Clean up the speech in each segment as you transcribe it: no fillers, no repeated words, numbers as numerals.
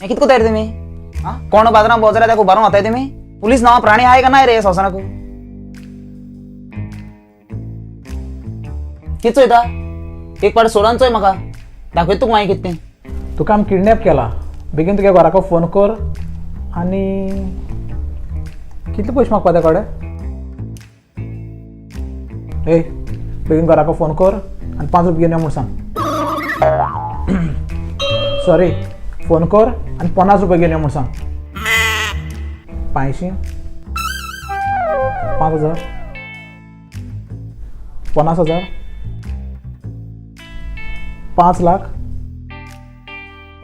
हें कित कोताय रे तुमी? आं, कोण बाजारान भोंवता जाल्यार ताका उबारून वताय तुमी? पुलीस नांव प्राणी आहाय काय नाय रे संवसाराकू? कित चोयता? एक पाट सोडून चोय म्हाका, दाखयता तुका मागीर कितें तें. तुका आमी किडनॅप केला, बेगीन तुगे घराको फोन कर आनी कितले पयशे मागपा त्या कडेन? ए, बेगीन घराको फोन कर आनी 5 रुपया घेवन यो म्हूण सांग. सॉरी, फोन कर आनी 50 रुपया घेवन यो म्हूण सांग. 500, 5000, 50,000, 5 लाख.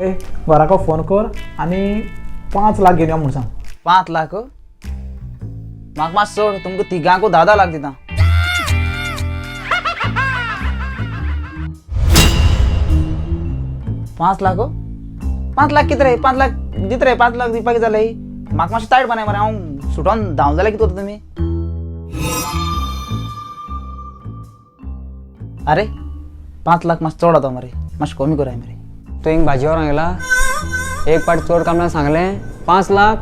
ए, घराको फोन कर आनी 5 लाख घेवन यो म्हूण सांग. 5 लाख? म्हाका मातशें सोड, तुमकां तिगांकू 10-10 लाख दिता. 5 लाख? 5 लाख कितें रे? 5 लाख दित रे? 5 लाख दिवपाक कितें जालें? म्हाका मातशें तायट बनाय मरे, हांव सुटोन धांव जाल्यार कितें करता तुमी? अरे 5 लाख मातशें चड जाता मरे, मातशें कमी कराय मरे. तूं हिंग भाजी व्हरोंक येयला? एक पाट चोर कामल्यान सांगलें 5 लाख,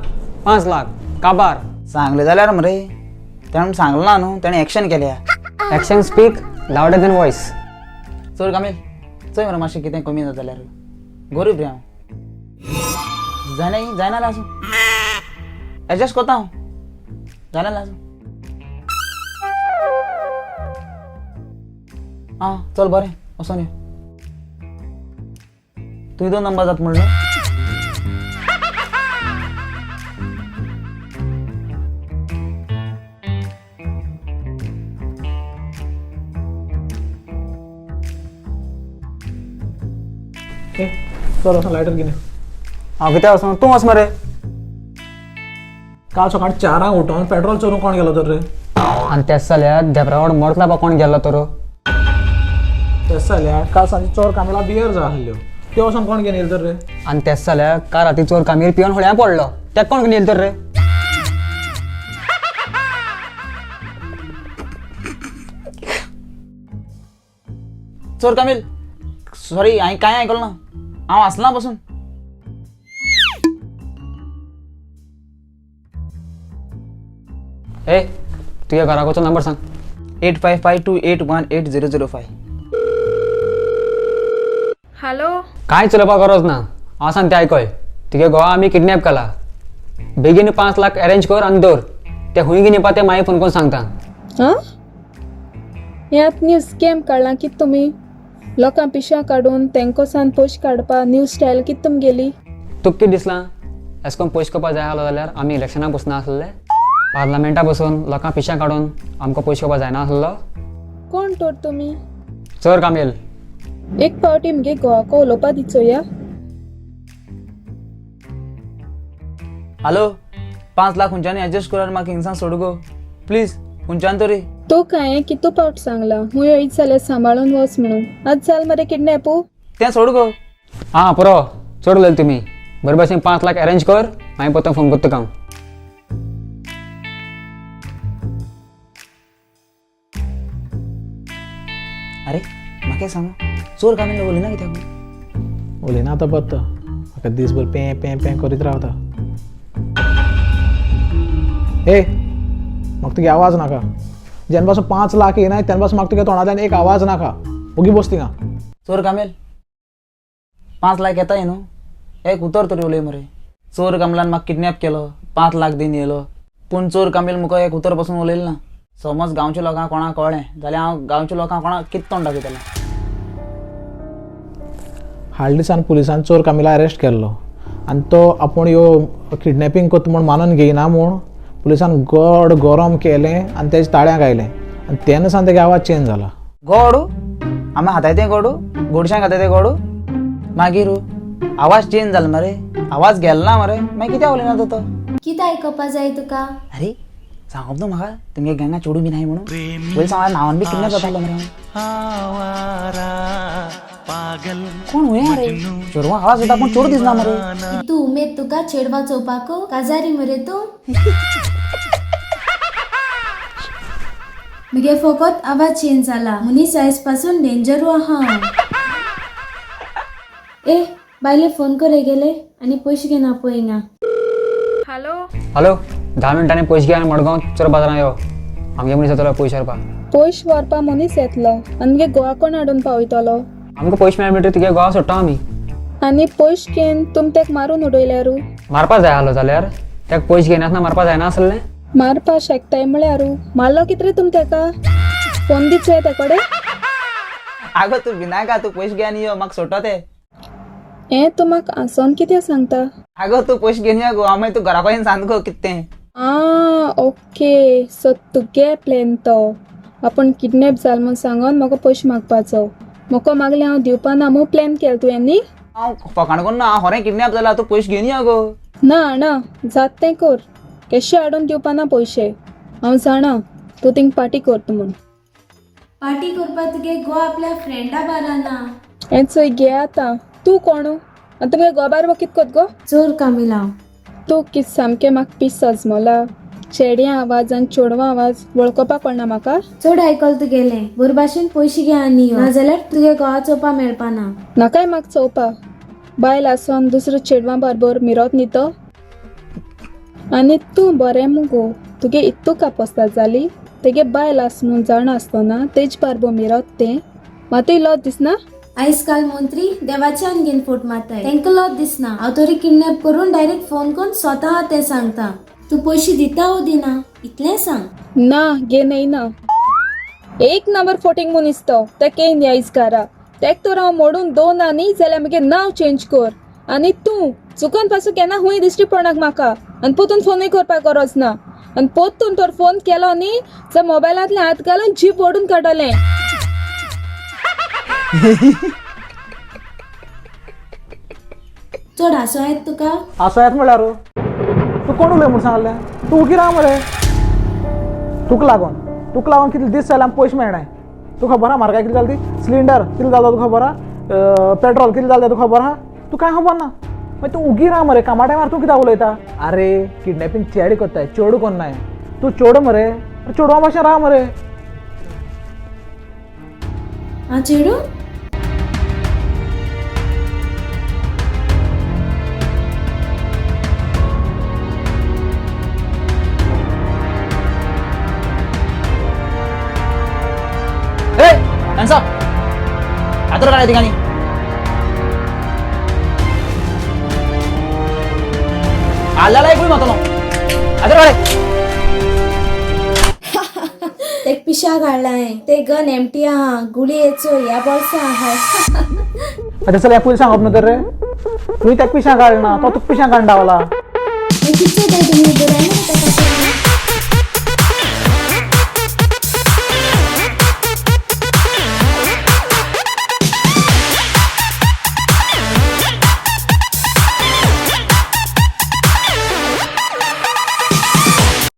5 लाख काबार. सांगलें जाल्यार मरे तेणें सांगलें ना न्हू, तेणें एक्शन केल्या. Action speak louder than voice. चोर कामेल चोय मरे मातशें कितें कमी जाता जाल्यार. गरीब रे हांव. जायना जायना जाल्यार आसूं, एडजस्ट करता हांव, जायना जाल्यार आसूं. आं चल बरें, वचोन यो. तुवें 2 नंबर जाता म्हणलो. ए, चल वचोन लायटर घेवन यो. हांव कित्याक वचों? तूं वच मरे. काल सकाळीं 4 उठोन पेट्रोल चोरून कोण गेलो तर रे? आनी तेच जाल्यार धेपरावड मरतला बा कोण गेल्लो तर? तेच जाल्यार काल सांजे चोर कामेला बियर जाय आसल्यो, त्यो वचोन कोण घेवन येयलो तर रे? आनी तेच जाल्यार काल राती चोर कामीर पिवन होळ्यां पडलो, तेका कोण घेवन येयलो तर रे? चोर कामील सॉरी, हांवें कांय आयकलें ना, हांव आसना पसून. ए, तुज्या घराकडचो नंबर सांग. 8552818005. हॅलो. कांय चलोवपाक गरज ना, हांव सांगता आयकय. तुगे घोवा आमी किडनॅप केला, बेगीन 5 लाख अरेंज कर आनी दवर. ते खूंय घेवन येवपा ते मागीर फोन करून सांगता. आं, हें आतां न्यू स्कॅम काडलां कितें तुमी? लोकां पिशां काडून तेंकोसान पयशे काडपा न्यू स्टायल कितें तुमगेली? तुका कितें दिसलां? एशें करून पयशे करपा जाय आसलो जाल्यार आमी इलेक्शनाक बसना आसले? पार्लमेंटा बसून लोकां पिशां काडून आमकां पयशे करपा जायना आसलो? कोण तर तुमी? चोर कामेल. एक पावटी मगे घोवाको उलोवपा दी चोया. हॅलो, 5 लाख खंयच्यान एडजस्ट कर आनी म्हाका हिंगसान सोड गो प्लीज, खंयच्यान तरी. तो कांय कितू पावट सांगला हुंय वयत जाल्यार सांबाळून वच म्हणून, आज जाल मरे किडनॅपू. तें सोड गो. आं पुरो, चड उलयले तुमी. बरे भाशेन 5 लाख अरेंज कर, मागीर परतो फोन करता तुका हांव. अरे म्हाका सांग, चोर कामेल उलयना कित्याक? उलयना आतां पत्तो, म्हाका दिसभर पें पें पें करीत रावता. ए, म्हाका तुगे आवाज नाका. जेन्ना पासून 5 लाख येयना तेन्ना पासून म्हाका तुगे तोंडांतल्यान एक आवाज नाका. ओगी बस थिंगा. चोर कामेल 5 लाख येताय न्हू, एक उतर तरी उलय मरे. चोर कामलान म्हाका किडनॅप केलो, 5 लाख दिवन येयलो, पूण चोर कामेल मुखार एक उतर पसून उलयलें ना. समज गांवच्या लोकांक कोणाक कळ्ळें जाल्यार हांव गांवच्या लोकांक कोणाक कितें तोंड दाखयतलें? हाडले दिसान पुलिसान चोर कामेला अरेस्ट केल्लो आनी तो आपूण ह्यो किडनॅपींग करता म्हूण मानून घेयना म्हूण पुलिसान गोड गरम केलें आनी तेजे ताळ्यांक आयलें आनी तेन्ना सावन तेगे आवाज चेंज जाला. गोड आमी हाताय तें गोडू, गोडशांक खाताय तें गोडू, मागीर आवाज चेंज जाला मरे, आवाज गेलो ना मरे, मागीर कित्याक उलयना तो? कितें आयकपा जाय तुका? अरे सांगप न्हू म्हाका तुमगे गँगा चेडूं बी नाय म्हणून, पयलीं सांगला नांवान बी किडनॅप जातालो मरे हांव. कोण हुंय रे चेडवां आवाज येता पूण चेडूं दिसना मरे. तूं उमेद तुका चेडवा चोवपाक काजारी मरे तूं? मुगे फकत आवाज चेंज जाला, मनीस आयज पासून डेंजरू आहा. ए बायले फोन करे गेले आनी पयशे घेवन आपय हिंगा. हॅलो हॅलो, 10 मिनटांनी पयशे घे आनी मडगांव चोर बाजारान यो. आमगे मनीस येतलो पयशे व्हरपाक. पयश व्हरपा मनीस येतलो आनी मगे गोवा कोण हाडून पावयतलो? आमकां पयशे मेळ्ळे म्हणटकीर तुगे गोवा सोडटा आमी. आनी पयश घेवन तुम तेक मारून उडयल्यारू? मारपा जाय आसलो जाल्यार तेका पयशे घेयनासतना मारपा जायना आसलें? मारपा शकताय म्हळ्यारू मारलो कितें तुम तेका? फोन दिचोय तेकडे? आगो तूं भिनाका, तूं पयशे घे आनी यो, म्हाका सोडटा ते. हें तूं म्हाका आसोन कितें सांगता? आगो तूं पयशे घेवन यो गो, हांव मागीर तूं घरा कडेन सांग गो कितें तें. आं ओके, सो तुगे प्लॅन तो आपूण किडनॅप जाल म्हूण सांगोन म्हाका पयशे मागपाचो. म्हाका मागलें हांव दिवपा ना म्हूण प्लॅन केलो तुवें न्ही? हांव फकाण करना, हांव खरें किडनॅप जाला, तूं पयशे घेवन यो गो. ना ना, जात तें कर, केशे हाडून दिवपा ना पयशे. हांव जाणा तूं थिंग पार्टी करता म्हूण. पार्टी करपा तुगे घोव आपल्या फ्रेंडा बारा ना. हें चोय घे आतां तूं कोण आनी तुमगे घोवा बारबो कित कोत गो? चोर कामील हांव. तूं कित सामकें म्हाका पीस सजमला. चेड्या आवाज आनी चेडवां आवाज वळखोपा कळना म्हाका. चड आयकल तुगेलें. बरे भाशेन पयशे घे आनी यो, नाजाल्यार तुगे घोवा चोवपा मेळपा ना. नाकाय म्हाका चोवपा. बायल आसोन दुसरो चेडवां बरोबर मिरोत न्ही तो. आनी तूं बरें मुगो, तुगे इतू कापोस्ता जाली तेगे बायल आस म्हूण जाणा आसतना तेज बारबो मिरोत तें मातूय लज दिसना? आयज काल मंत्री देवाच्यान घेवन फोट मारताय, तेंका लज दिसना. हांव तरी किडनॅप करून डायरेक्ट फोन करून स्वता तें सांगता. तूं पयशे दिता ओ दिना इतलें सांग. ना गे न्हय ना. एक नंबर फोटींग मनीस तो. तेक येयन आयज घरा, तेक तर हांव मोडून दोन न्ही जाल्यार मगे नांव चेंज कर. आनी तूं चुकोन पासून केन्ना खूंय दिश्टी पडनाक म्हाका आनी पोतून फोनूय करपाक गरज ना. आनी पोतून तर फोन केलो न्ही जाल्यार मोबायलांतल्यान हात घालून जीप ओडून काडटलें. चड हांसो येता तुका? आसो येत म्हळ्यार तूं कोण उलय म्हूण सांगलें? तूं उगी राव मरे. तुका लागोन, तुका लागोन कितले दीस जाले आमकां पयशे मेळनाय. तुका खबर आहा म्हारगाय कितली जाली ती? सिलिंडर कितले जालो तुका खबर आहा? पेट्रोल कितले जालें तुका खबर आहा? तूं कांय खबर ना. मागीर तूं उगी राव मरे. कामा टायमार तूं कित्याक उलयता? आरे किडनॅपिंग चेडे करताय, चेडूं करनाय. तूं चेडो मरे, चेडवा भाशेन राव मरे. आं चेडूं? ए hands up. हातोर काडा थिंगांनी. आल्याला एकूय मारतलो. हातोर काडे. तेक पिशा काडलाय ते गन एमटी आहा, गुळी येचो ह्या बोल्सा आहा. आतां चल ह्या पयलीं सांगप न्हू तर रे. तुवें ताका पिशां काडना, तो तुका पिशां काडून धांवला. कितले जाय तुमी बरय ना ताका.